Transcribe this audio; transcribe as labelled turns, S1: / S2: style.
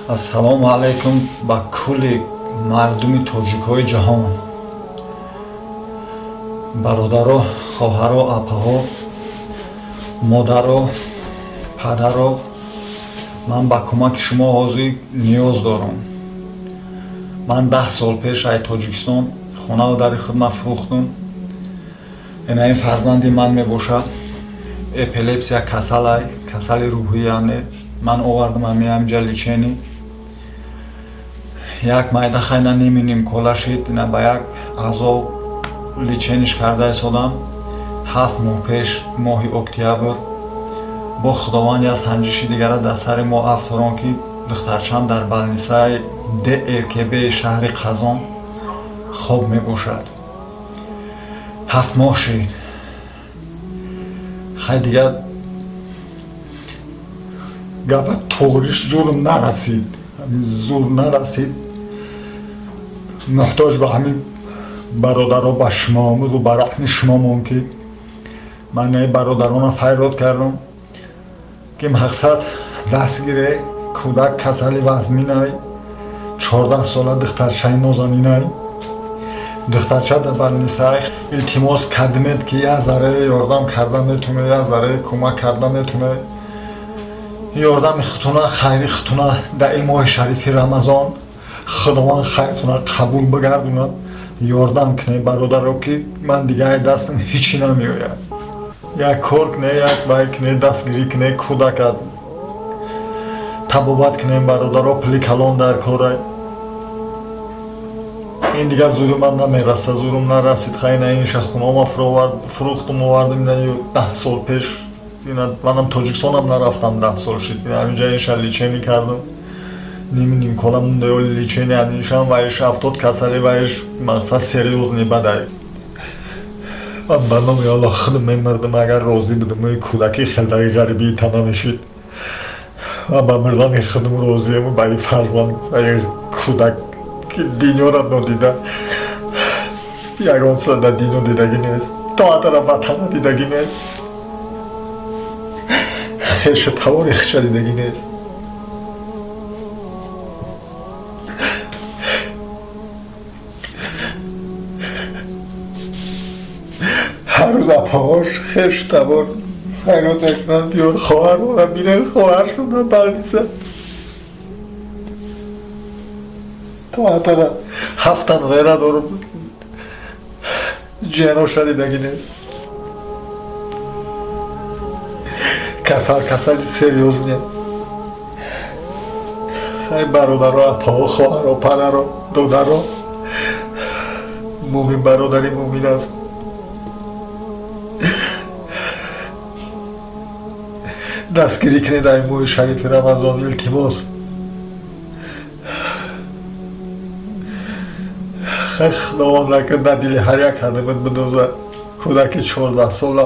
S1: Ассалому алайкум ба кулли мардуми тоҷикҳои ҷаҳон. Бародаро, хоҳаро, апаҳо, модаро, падаро, ман ба кӯмаки шумо ҳозир ниёз дорам. Ман 10 сол пеш ай Тоҷикистон хонаву дари худма фурӯхтум. Ина ин фарзанди ман мебошад. Эпилепсия касалай, касали рӯҳӣ, яъне ман овардам ҳаминҷа лечени. Як майда хайна неминим кола шид, ина ба як азоб лечениш карда истодам. 7 моҳ пеш, моҳи октябр, бо Худованд як санҷиши дигара дар сари мо афторон, ки духтарчам дар балнисаи ДРКБ шаҳри Қазон хоб мебошад. 7 моҳ шид. Хай дигар гапа тоғриш зурм нарасид, зур нарасид. Муҳтоҷ ба ҳамин бародаро, ба шумо омуду ба раҳми шумомон, ки ман бародарона файрод кардам, ки мақсад даст гире. Кӯдак касали вазминай, 14 сола духтарчаи нозанинай, духтарча дар балнисай. Илтимос кардимед, ки як зарра ёрдам карда метуне, як зарра кӯмак карда метуне. Ёрдами худтуна, хайри худтуна дар ин моҳи шарифи Рамазон Худованд хайртуна қабул бигардонад. Ёрдам куне, бародаро, ки ман дигари дастам ҳичи намеояд. Як кор куне, як бай куне, дастгирӣ куне, кӯдака табобат кунем, бародаро, пули калон дар корай. Ин дигар зури ман намераса, зурум нарасид. Хайна инша хунома фурӯхтум, овардам. Ина 10 сол пеш, ина манам Тоҷикистонам нарафтам, 10 сол шид. Ҳаминҷа инша лечени кардам, ними нимкола монда ёли лечени ҳаминшам ваиш афтод касали, ваиш мақсад серьёзный бадай. Ман ба номи Аллоҳ худам мемурдам, агар розӣ будам. Кӯдаки хелдаги ғарибии тана мешид. Ман ба мурдани худам розиям, ба ин фарзанд, ба ин кӯдак, ки дунёро нодида, ягон сола дар дунё дидагӣ нест, то ҳаттара ватана дидагӣ нест, хешу тавори хиша дидагӣ нест. Ҳар рӯз апаҳош, хешу табор фарёд мекунанд: биёр хоҳарона бинед, хоҳаршона балниса. То ҳаттара ҳафтан ғайра дорум, ҷеноша дидагӣ нест. Касал, касали серьёзне. Хай бародаро, апаҳо, хоҳаро, падаро, додаро, мумин бародари мумин аст. Дастгирӣ кунед дар моҳи шарифи Рамазон, илтимос. Хай Худованд накард дар дили ҳар як ҳадамат бидозад. Кӯдаки 14 сола